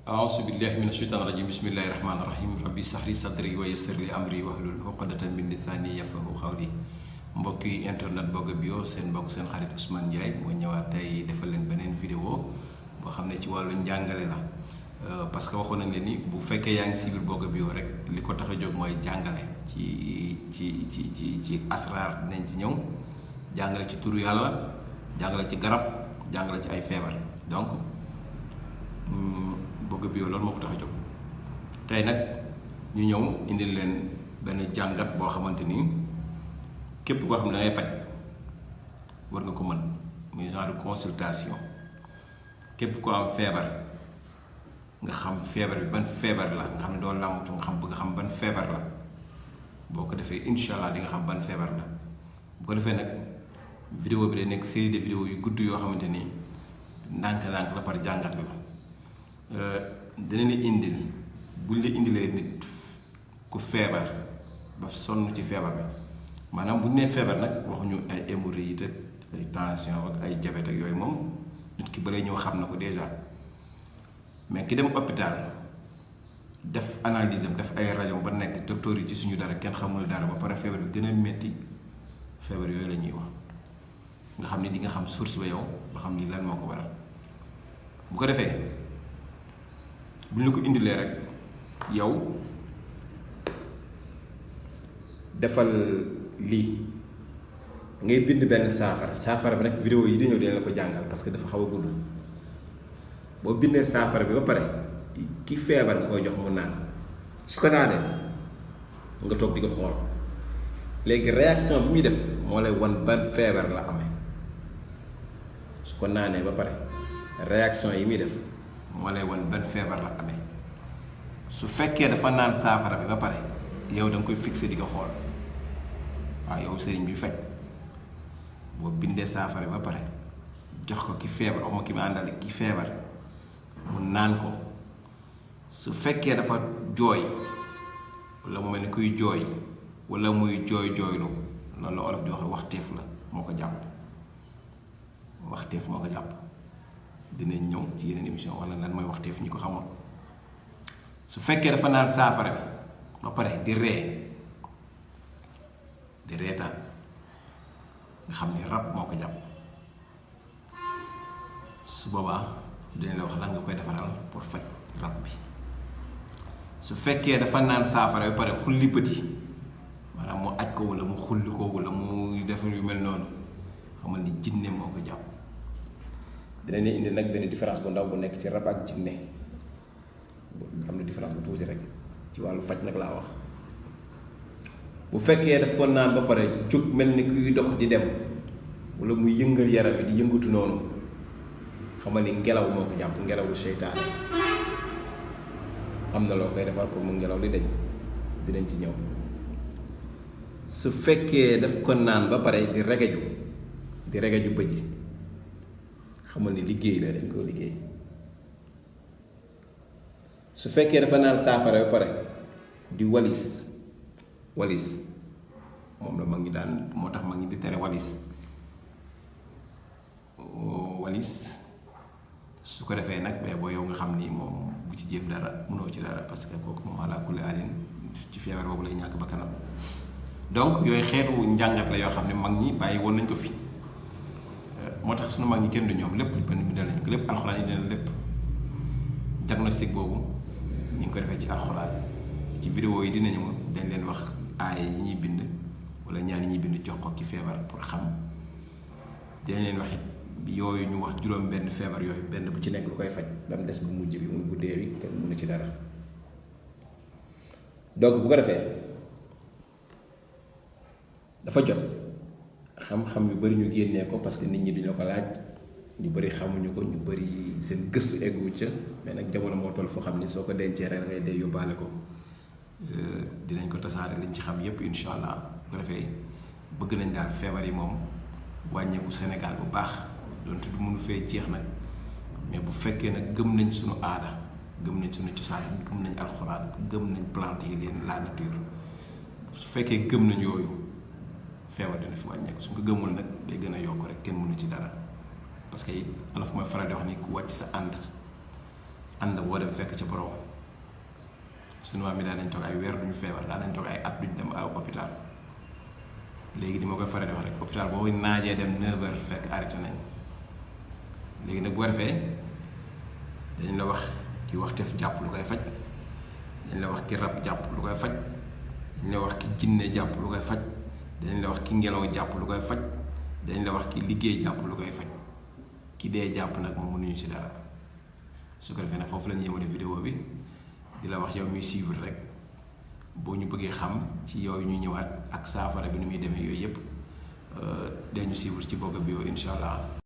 أعوذ بالله من الشيطان الرجيم بسم الله الرحمن الرحيم ربي اشرح لي صدري ويسر لي أمري واحلل عقدة من لساني يفقهوا قولي mbokki internet Boga Bio seen mbokk seen xarit Ousmane Ndiaye moo ñëwaat tey defal leen beneen vidéo boo xam ne ci wàllu njàngale la parce que waxoon nañ leen ni bu fekkee yaa ngi si biir Boga Bio rek li ko tax a jóg mooy jàngale ci asraar dinañ ci ñëw jàngale ci turu yàlla jàngale ci garab jàngale ci ay feebar donc Boga Bio loolu moo ko tax a jóg tey nag ñu ñëw indil leen benn jàngat boo xamante ni képp koo xam ne da ngay faj war nga ko mën muy genre consultation képp koo am feebar nga xam feebar bi ban feebar la nga xam ne doo làmbatu nga xam bëgg xam ban feebar la boo ko defee incha allah di nga xam ban feebar la bu ko defee nag vidéo bi day nekk série de vidéo yu gudd yoo xamante ni ndànk-ndànk la par jàngat la dina la indil buñ la indilee nit ku feebar ba sonn ci feebar bi maanaam bu ñu nee feebar nag waxuñu ay hémorroïdes ak ay tension ak ay diabète ak yooyu moom nit ki balay ñëw xam na ko déjà mais ki dem hôpital def analyse am def ay rajo ba nekk docteur yi ci suñu dara kenn xamul dara ba pare feebar bi gën a metti feebar yooyu la ñuy wax nga xam ni di nga xam source ba yow ba xam ni lan moo ko waral bu ko defee bu ñu la ko indilee rek yow defal lii ngay bind benn saafara bi nag vidéo yi di ñëw dina la ko jàngal parce que dafa xaw a gudd boo bindee saafara bi ba pare ki feebar nga koy jox mu naan su ko naanee nga toog di ko xool léegi réaction bi muy def moo lay wan ban feebar la amee su ko naanee ba pare réaction yi muy def moo lay wan ban feebar la amee su fekkee dafa naan saafara bi ba pare yow da nga koy fixé di ko xool waaw yow sëriñ bi faj boo bindee saafara ba pare jox ko ki feebar waxuma ki ma àndal ki feebar mu naan ko su fekkee dafa jooy wala mu mel ni kuy jooy wala muy jooylu loolu la olof di wax waxteef la moo ko jàpp waxteef moo ko jàpp dinañ ñëw ci yeneen émission wala lan mooy waxteef ñi ko xamoon su fekkee dafa naan saafara bi ba pare di reetaan nga xam ni rab moo ko jàpp su boobaa dinañ la wax lan nga koy defaral pour faj rab bi su fekkee dafa naan saafara ba pare xulli bët yi maanaam mu aj ko wala mu xulli ko wala mu def yu mel noonu xamal ni jinne moo ko jàpp dinañ indi nag benn différence bu ndaw bu nekk ci rab ak jinne am na différence bu tuuti rek ci wàllu faj nag laa wax bu fekkee daf ko naan ba pare jóg mel ni kuy dox di dem wala muy yëngal yaram bi di yëngatu noonu xamal ni ngelaw moo ko jàpp ngelawul seytaane am na loo koy defar pour mu ngelaw li dañ dinañ ci ñëw su fekkee daf ko naan ba pare di regeju bëj yi xamal ni liggéey la dañ koo liggéey su fekkee dafa naan saafara ba pare di walis moom la mag ñi daan moo tax mag ñi di tere walis su ko defee nag mais boo yow nga xam ni moom bu ci jéem dara mënoo ci dara parce que kooku moom ala kulli alin ci feebar boobu lay ñàkk ba kanam donc yooyu xeetu njàngat la yoo xam ne mag ñi bàyyi woon nañ ko fi moo tax sunu mag ñi kenn du ñoom lépp benn bindal lañu ko lépp alxuraan yi dina lépp diagnostic boobu ñu ngi ko defee ci alxuraan ci vidéo yi dinañu dañ leen wax aay yi ñuy bind wala ñaan yi ñuy bind jox ko ki feebar pour xam dinañ leen wax it yooyu ñu wax juróom benn feebar yooyu benn bu ci nekk lu koy faj ba mu des bu mujj bi muy bu dee bi kenn mënu ci dara donc bu ko defee dafa jot xam-xam yu bari ñu génnee ko parce que nit ñi duñu la ko laaj ñu bari xamuñu ko ñu bari seen gëstu eggu ca mais nag jamono moo toll foo xam ni soo ko dencee rek ngay dee yóbbaale ko dinañ ko tasaare liñ ci xam yépp incha allah bu ko defee bëgg nañ daal feebar yi moom wàññeeku Sénégal bu baax donte du mënu fee jeex nag mais bu fekkee nag gëm nañ suñu aada gëm nañ suñu cosaan gëm nañ alxuraan gëm nañ plante yi leen la nature su fekkee gëm nañ yooyu feebar dina fi wàññeeku su ko gëmul nag day gën a yokk rek kenn mënu ci dara parce que it olof mooy faral di wax ni ku wàcc sa ànd boo dem fekk ca borom sunu maam mi daan nañ toog ay weer duñu feebar daan nañ toog ay at duñu dem hôpital léegi ni ma koy faral di wax rek hôpital boobu naajee dem 9h fekk arrêté nañ léegi nag bu ko defee dañ la wax ki waxteef jàpp lu koy faj dañ la wax ki rab jàpp lu koy faj dañ la wax ki jinne jàpp lu koy faj dañ la wax ki ngelaw jàpp lu koy faj dañ la wax ki liggéey jàpp lu koy faj ki dee jàpp nag moom mënuñu si dara su ko defee nag foofu la ñu yemale vidéo bi di la wax yow muy suivre rek boo ñu bëggee xam ci yooyu ñu ñëwaat ak saafara bi ni muy demee yooyu yëpp dañu suivre ci Boga Bio incha allah.